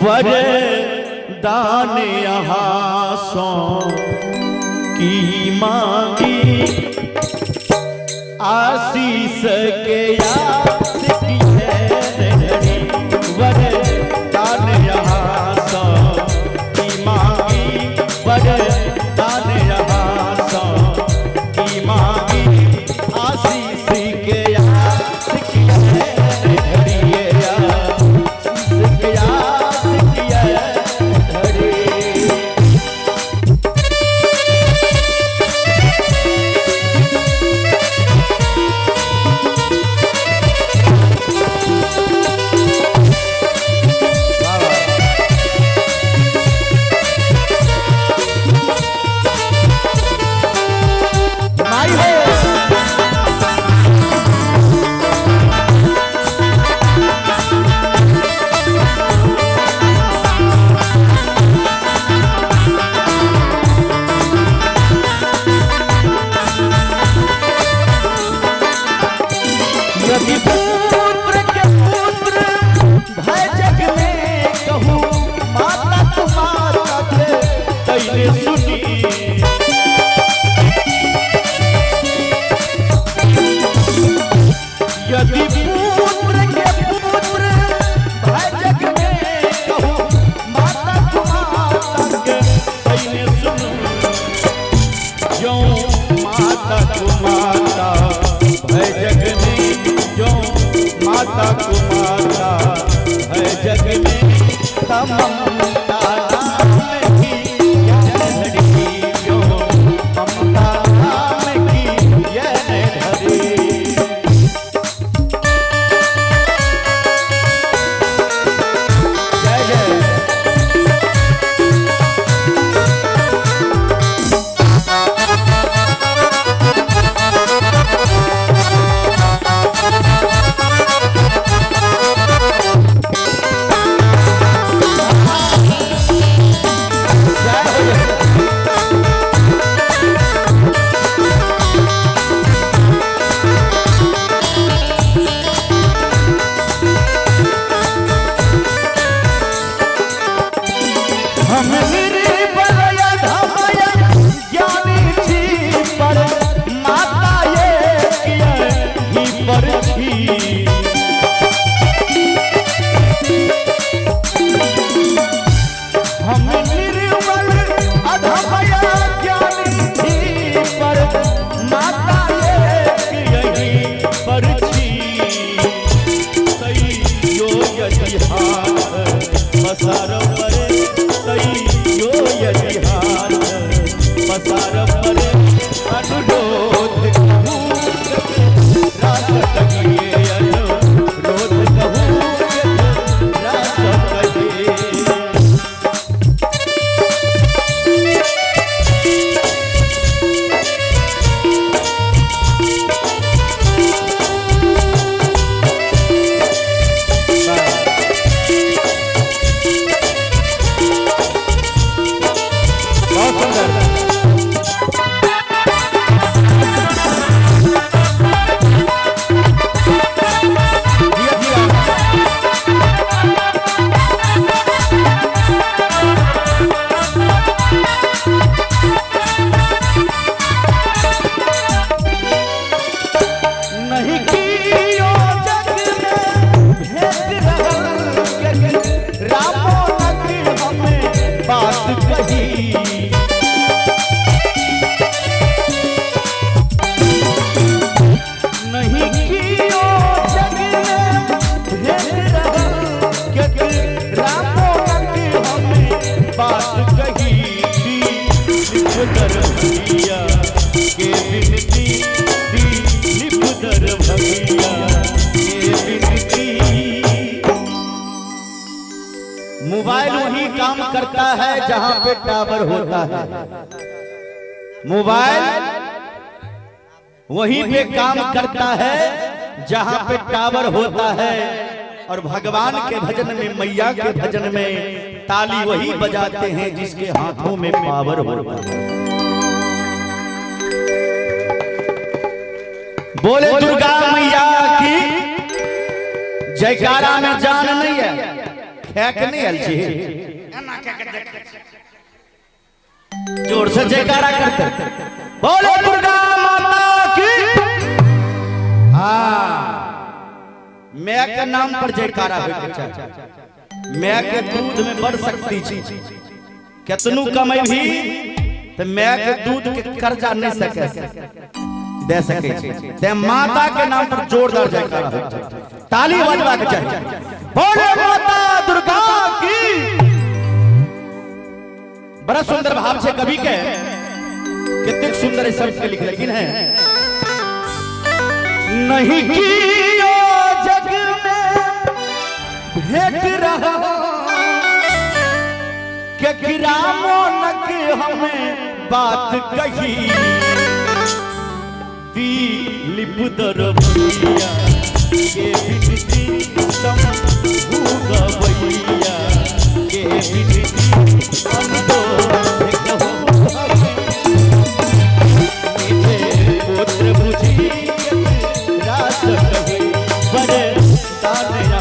वरदान यहाँ सो की मांगी, आशीष के आस की है धरी, वरदान यहाँ सो की मांगी, वरदान यहाँ सो की मांगी, आशीष के आस की है धरी, आशीष के आस की है धरी। माई हो यदि पुत्र के पुत्र भय जग में कहूँ, माता तुम्हारा के तैने सुनी। यदि पुत्र के पुत्र भय जग में कहूँ, माता तुम्हारा के तैने सुनी। ज्यों माता कुमाता भय जग में, जो माता कुमाता भय जग में, तममता नाम की यह धरी, जो ममता नाम की यह धरी। जय जय। जय हो जय। हम निर्बल अधमय ज्ञानी छी, पर माता एक ही पर छी। हम निर्बल अधमय ज्ञानी छी, पर माता एक यही पर छी। तैयो यदि हाथ पसार परे, तैयो यदि हाथ पसार परे, अनुरोध कहूँ रास कहिए, अनुरोध कहूँ रास कहिए। बहुत सुंदर। जिया जिया। नहीं कियो जग में भेद रहल के, रामो लग हमें बात कही। नहीं कियो जग में भेद रहल के, रामो लग हमें बात कही। दिलीप दरभंगिया के विनती, दिलीप दरभंगिया के विनती। मोबाइल वही काम करता है जहां पे टावर होता है। मोबाइल वहीं पे काम करता है जहां पे टावर होता है। और भगवान के भजन में, मैया के भजन में ताली वही बजाते हैं जिसके हाथों में पावर होता है। बोले दुर्गा मैया की जयकारा में जान नहीं है, खाए के नहीं आयल छी। एना के के देखै छी। जोर से जयकारा करते बोलो दुर्गा माता की। हाँ, मैं के नाम पर जयकारा होय के चाही। मैं के दूध में बड़ शक्ति छी, केतनु कमेबी त मैं के दूध के कर्जा नहीं सके दे सके छी। ते माता के नाम पर जोरदार जयकारा होय के चाही, ताली बजबा के चाही, बोलो माता दुर्गा की। बड़ा सुंदर भाव छे कवि के, कितने सुंदर इस शब्द के लिख लेकिन है नहीं कियो जग में भेट रहा के गिरामोनक हमें बात कही दिलीप दरबैया के बिनती शंभू गवैया के बिनती पुत्र बुझी रास कही बड़े दान।